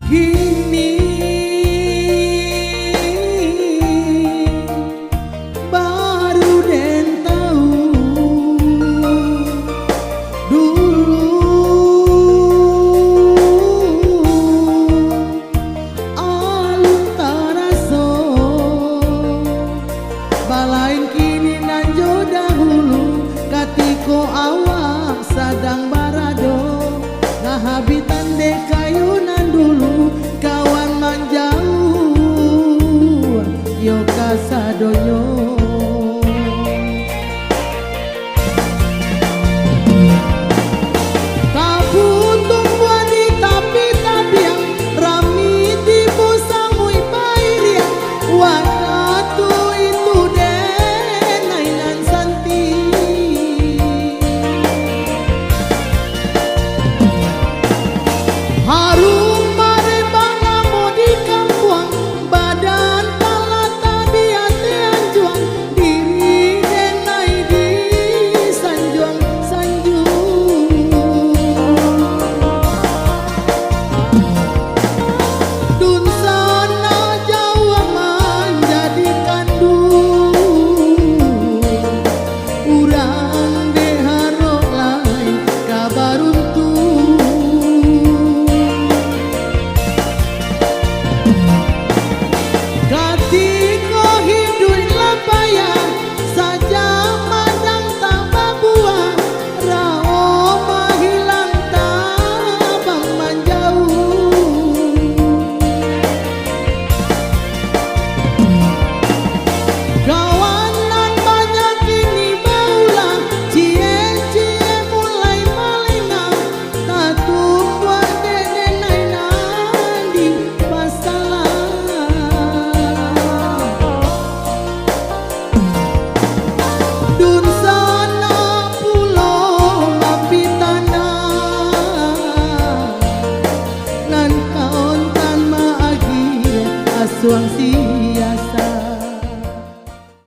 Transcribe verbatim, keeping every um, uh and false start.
Kini baru den tahu, dulu alun taraso. Balain kini nan jo dahulu, katiko awak sadang barado, nahabitan dek kayu nan dulu, kawan manjauh, yo kasadonyo. Kabuah tumbuah di tapi tabiang, rami tibo samuik bairiang, wakatu itu denai nan santi. Harum marembang namo di kampuang, badan talatak di ateh anjuang, diri denai disanjuang-sanjuang. Dunsanak jauah manjadi kanduang, urang dek harok lai ka baruntuang. Katiko hiduik lah payah, sajak madang tak babuah, rawo mahilang tabang manjauah. Kawan nan banyak kini baulah, ciek-ciek mulai malengah, tatumbuah dek denai nan di pasalah. Dunsanak pulo mapitanah, nan kawan tan maagiah asuang si